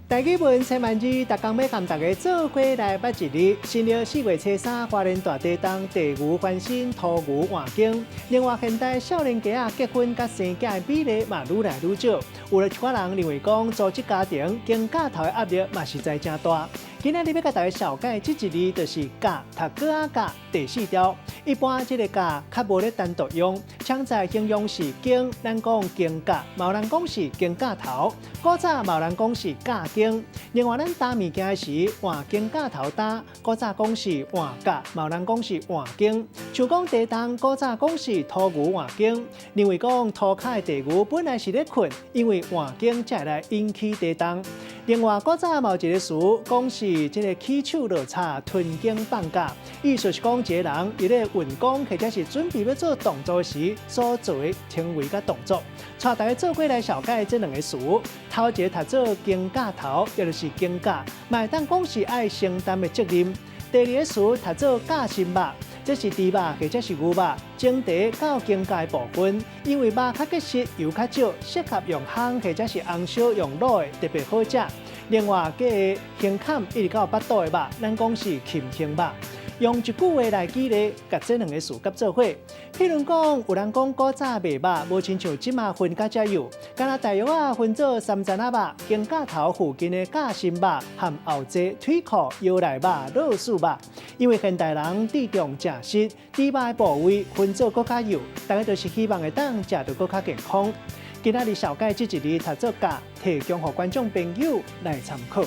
台語文千萬字，逐工欲佮大家做伙來捌一字。新曆四月初三，花蓮大地動，地牛翻身，塗牛換肩。另外，現代少年家仔結婚佮生囝的比例嘛愈來愈少。有一寡人認為講，組織家庭肩胛頭的壓力嘛實在誠大。今仔日欲共大家紹介這一字，就是「角」，讀閣仔角第四調。一般這个角較無咧單獨用，常在形容是肩，咱講肩胛，嘛有人講是肩胛頭。古早嘛有人講是角肩。另外，咱擔物件時換肩胛頭擔，古早講是換角，嘛有人講是換肩。像講地動，古早講是塗牛換肩，認為講塗跤的地牛本來是咧睏，因為換肩才會來引起地動。另外，古早嘛有一个詞講是這个起手落叉、吞肩放胛，意思是講一个人佇咧運功或者是準備欲做動作時所做的行為佮動作。帶大家做伙來紹介這兩个詞，頭一个讀做肩胛頭，也就是肩胛，嘛會當講是愛承擔的責任。第二个詞讀做夾心肉，這是豬肉或者是牛肉，前蹄到肩胛的部分，因為肉較結實，油較少，適合用烘或者是紅燒用滷的，特別好食。另外，加胸坎一直到腹肚的肉，咱講是禽胸肉。用一句話來舉例，共這兩个詞結做伙。譬如講，有人講古早賣肉，無親像這馬分甲遮幼，敢若大約仔分做三層仔肉，肩胛頭附近的夾心肉含後脊、腿褲、腰內肉、落屎肉。因為現代人注重食食，豬肉的部位分做閣較幼，大家就是希望會當食著閣較健康。今仔日紹介這一字讀做角，提供予觀眾朋友來參考。